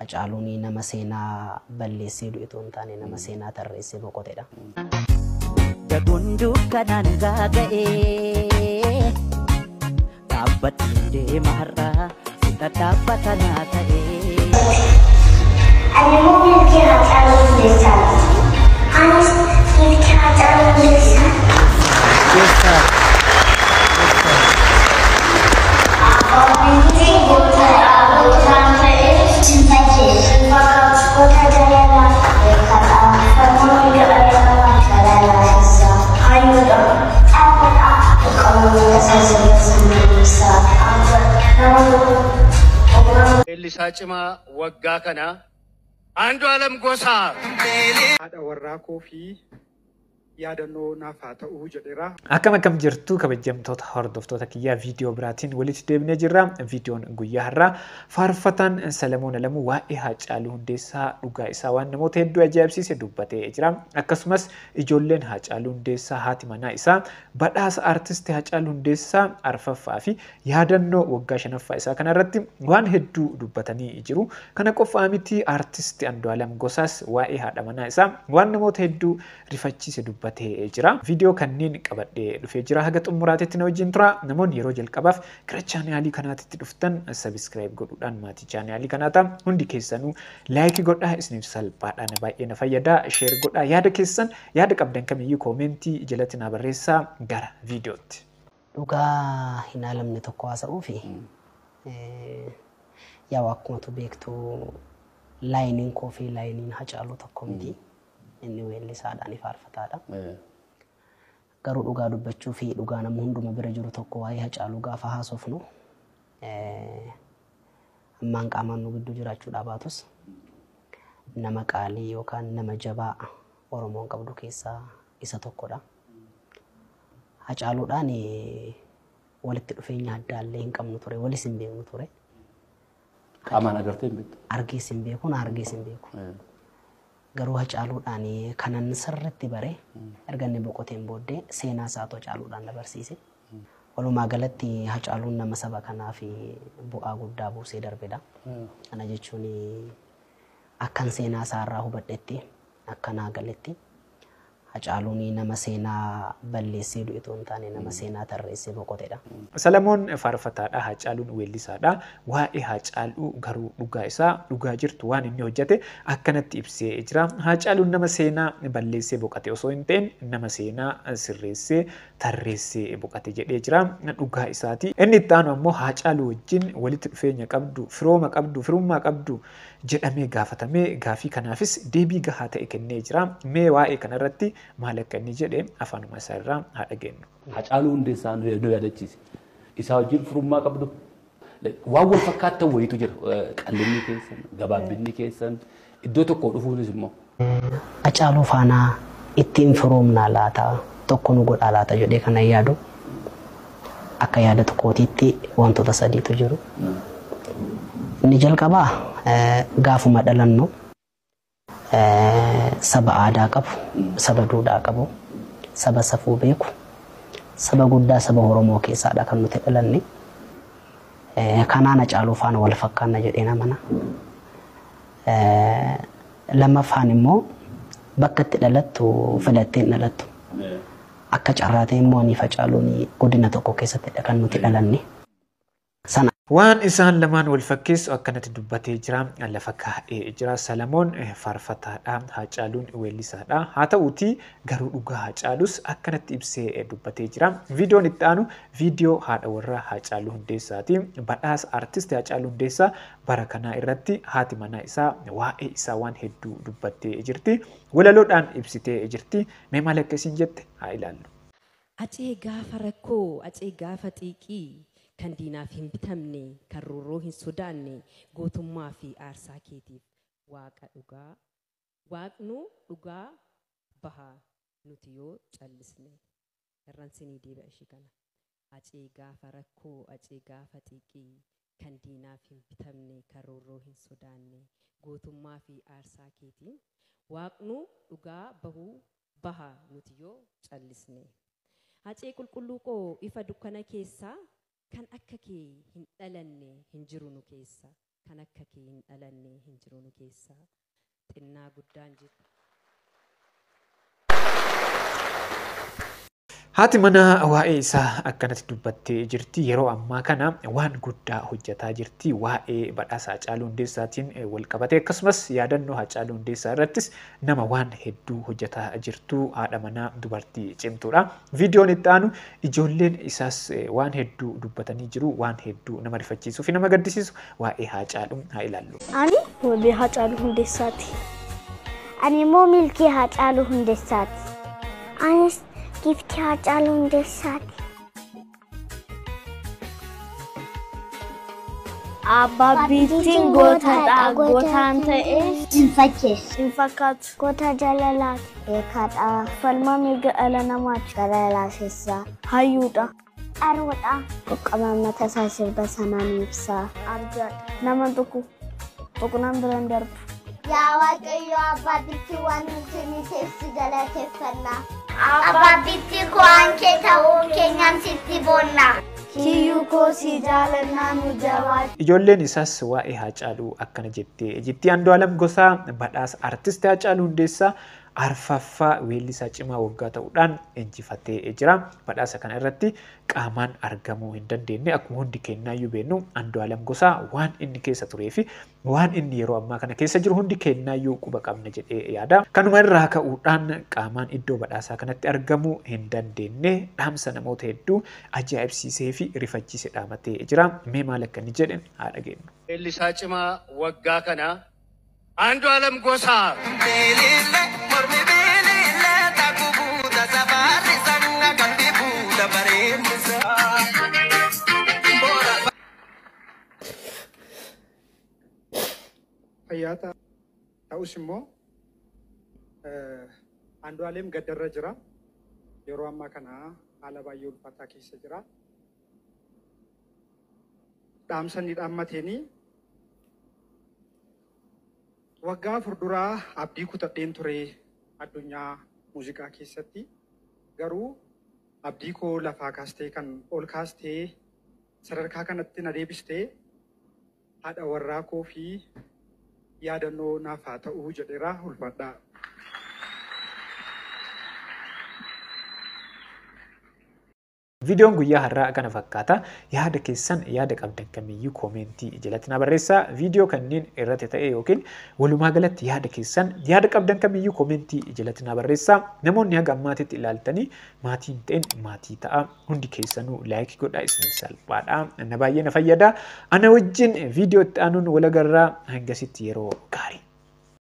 Hacaaluun nama seenaa balleessee du'e otoo hin taane nama seenaa tarreessee boqotedha. Daguun dukkanaan gaaga'ee dhaabbadhee deema har'aa si dhadhaabbata naa ta'ee. Ani immoo milkii Haacaaluu Hundeessaati. Anis milkii Haacaaluu Hundeessaa. Abbaan goota gootaan ta'ee sin fayyadu. Goota jaalalaa beekaadha. Falmaa mirga dhala namaa jaalala hayyuudha. Dhaabbataa qaama tajaajila nama. Weellisaa cimaa waggaa kanaa Andu'aalem Gosaa. Haadha warraa koo fi yaadannoo naaf haa ta'uu jedheera. Akkam akkam jirtu kabajamtoota hordoftoota kiyyaa, viidiyoo biraatiin walitti deebinee jirra. Viidiyoon guyyaa har'aa faarfataan Salamoon Alamuu waa'ee Haacaaluu Hundeessaa dhugaa isaa waan namoota hedduu ajaa'ibsiise dubbatee jira. Akkasumas ijoolleen Haacaaluu Hundeessaa, haati manaa isaa badhaasa aartistii Haacaaluu Hundeessaa arfaffaa fi yaadannoo waggaa shanaffaa isaa kanarratti waan hedduu dubbatanii jiru. Kana qofaa miti, aartistii Andu'aalem Gosaas waa'ee haadha manaa isaa waan namoota hedduu rifachiise dubbatee jira. Viidiyoo kanneen qabadhee dhufee jira. Haga xumuraatitti na wajjin tura. Namoonni yeroo jalqabaaf gara chaanaalii kanaatitti dhuftan subscribe godhuudhaan maatii chaanaalii kanaa ta'a. Hundi keessanuu like godhaa, isiniif salphaadha, na baay'ee na fayyada. Share godhaa, yaada keessan, yaada qabdan kamiyyuu koomentii jalatti na barreessaa. Gara viidiyootti. Dhugaa hin haalamne tokko haasa'uu fi yaa akkumatu beektu laayiniin koo fi laayiniin Hacaaluu tokko miti. Inni weellisaadhaan faarfataadha. Garuu dhugaa dubbachuu fi dhugaa nama hunduma bira jiru tokko waa'ee Hacaaluu gaafa haasofnu, ammaan qaamaan nu gidduu jiraachuu baatus nama qaalii yookaan nama jabaa Oromoon qabdu keessaa isa tokkodha. Hacaaluudhaan walitti dhufeenya addaallee hin qabnu ture, walis hin beeknu ture. Qaamaan agartee hin beektu? Argees hin beeku, na argees hin beeku. Garuu Hacaaluudhaan kanan sirriitti bare erga inni boqoteen booddee seenaa isaatu Hacaaluudhaan na barsiise. Walumaa galatti Hacaaluun nama saba kanaaf bu'aa guddaa buusee darbedha. Kana jechuun akkan seenaa isaarraa hubadhetti, akka naa galetti, Hacaaluun nama seenaa balleessee du'e otoo hin taane nama seenaa tarreessee boqotedha. Salamoon faarfataadha, Hacaaluun weellisaadha. Waa'ee Hacaaluu garuu dhugaa isaa, dhugaa jirtu, waan inni hojjete akkanatti ibsee jira. Hacaaluun nama seenaa balleessee boqote osoo hin ta'in nama seenaa sirreessee tarreessee boqote jedhee jira. Dhugaa isaati. Inni itti aanu ammoo Hacaaluu wajjin walitti dhufeenya qabdu, firooma qabdu, firummaa qabdu jedhamee gaafatamee gaafii kanaafis deebii gahaa ta'e kennee jira. Mee waa'ee kanarratti maal akka inni jedhe afaanuma isaa irraa haa dhageenyu. Hacaaluu Hundeessaa nu yaadachiise. Isaa wajjin firummaa qabdu. Waan wal fakkaattan wayiitu jira. Qallinni keessan, gabaabbinni keessan, iddoo tokko dhufuunis immoo. Hacaaluu faanaa ittiin firoomnaa laata, tokko nu godhaa laata jedhee kana yaadu, akka yaada tokkootiitti wantoota sadiitu jiru. Inni jalqabaa gaafuma dhalannu saba aadaa qabu, saba duudhaa qabu, saba safuu beeku, saba guddaa saba Oromoo keessaadha kan nuti dhalanne. Kanaan Hacaaluu faana wal fakkaanna jedhee amana. Lammaffaan immoo bakka itti dhalattu filattee hin dhalattu. Akka carraa ta'e immoo ani Hacaaluun godina tokko keessattidha kan nuti dhalanne. Sana Waan isaan lamaan wal fakkeessu akkanatti dubbatee jira, lafa kaa'ee jira. Salamoon faarfataadha, Hacaaluun weellisaadha. Haa ta'uutii garuu dhugaa Hacaalus akkanatti ibsee dubbatee jira. Viidiyoon itti aanu viidiyoo haadha warraa Hacaaluu Hundeessaati. Badhaasa aartistii Hacaaluu Hundeessaa bara kanaa irratti haati manaa isaa waa'ee isaa waan hedduu dubbattee jirti. Walaloodhaan ibsitee jirti. Mee maal akka isin jette haa ilaallu. Acee gaafa rakkoo, acee gaafa xiiqii, kan diinaaf hin bitamne, kan roorroo hin sodaanne, gootummaa fi aarsaa keetiif waaqa dhugaa, waaqnu dhugaa baha nuti yoo callisne. Irraan sinii deebi'a ishee kana. Acee gaafa rakkoo, acee gaafa xiiqii, kan diinaaf hin bitamne, kan roorroo hin sodaanne, gootummaa fi aarsaa keetiin waaqnu dhugaa bahuu baha nuti yoo callisne. Hacee qulqulluu koo ifa dukkana keessaa, kan akka kee hin dhalanne hin jiru nu keessa, kan akka kee hin dhalanne hin jiru. jiru nu keessaa xinnaa guddaan jiru. Haati manaa waa'ee isaa akkanatti dubbattee jirti. Yeroo ammaa kana waan guddaa hojjetaa jirti. Waa'ee badhaasa Hacaaluu Hundeessaatiin wal qabatee akkasumas yaadannoo Hacaaluu Hundeessaa irrattis nama waan hedduu hojjetaa jirtu haadha manaa dubartii cimtuudha. Viidiyoon itti aanu ijoolleen isaas waan hedduu dubbatanii jiru. Waan hedduu nama rifachiisuu fi nama gaddisiisu waa'ee Hacaaluu haa ilaallu. Ani wabii Hacaaluu Hundeessaati. Ani immoo Milkii Hacaaluu Hundeessaati. Anis Giftii Hacaaluu Hundeessaati. Abbaabbiittiin gootadha. Gootaan ta'ee Hin fakkeessu. hin fakkaatu. Goota jaalalaati. Beekaadha. Falmaa mirga dhala namaati. Gara laafessaa. Hayyuudha. Qaroodha. Qoqqabaan mataa isaa sirba sanaan ibsa. Arjaadha. Nama tokko tuqnaan bira hin darbu. Yaa Waaqayyo abbaabbitti waan nuti niteef si galateeffanna. Abbaabbitti ku'aan kee ta'uu keenyaan sitti boonna. Kiyyuu koo si jaalannaa nu jabaadhu. Ijoolleen isaas waa'ee Haacaaluu akkana jettee jirti. Andu'aalam Gosaa badhaasa artistii Haacaaluu Hundeessaa arfaffaa weellisaa cimaa waggaa ta'uudhaan injifatee jira. Badhaasa kana irratti qaamaan argamuu hin dandeenye. Akkuma hundi keenyaayyuu beeknu Andu'aalam Gosaa waan inni keessa turee fi waan inni yeroo ammaa kana keessa jiru hundi keenyaayyuu quba qabna jedhee yaada. Kanuma irraa ka'uudhaan qaamaan iddoo badhaasaa kanatti argamuu hin dandeenye dhaamsa namoota hedduu ajaa'ibsiisee fi rifachiise dhaamatee jira. Mee maal akka inni jedhe haa dhageenyu. Weellisaa cimaa waggaa kanaa Andu'aalam Gosaa. Fayyaa ta'us immoo Andu'aalem gaddarra jira. Yeroo ammaa kana haala baay'ee ulfaataa keessa jira. Dhaamsa inni dhaammateenii waggaa 4 duraa abdii kutadheen ture addunyaa muuziqaa keessatti. Garuu abdii koo lafaa kaastee kan ol kaastee sadarkaa kanatti na deebistee haadha warraa koo fi yaadannoo naaf haa ta'uu jedheera ulfaadhaa. Viidiyoon guyyaa har'aa kana fakkaata. Yaada keessan yaada qabdan kamiyyuu koomentii jalatti na barreessaa. Viidiyoo kanneen irratti ta'e yookiin walumaa galatti yaada keessan yaada qabdan kamiyyuu koomentii jalatti na barreessaa. Namoonni haga ammaatitti ilaaltanii maatii hin ta'in maatii ta'a. Hundi keessanuu laayikii godhaa isiniif salphaadha. Na baay'ee na fayyada. Ana wajjin viidiyoo itti aanuun wal agarraa hangasitti yeroo gaarii.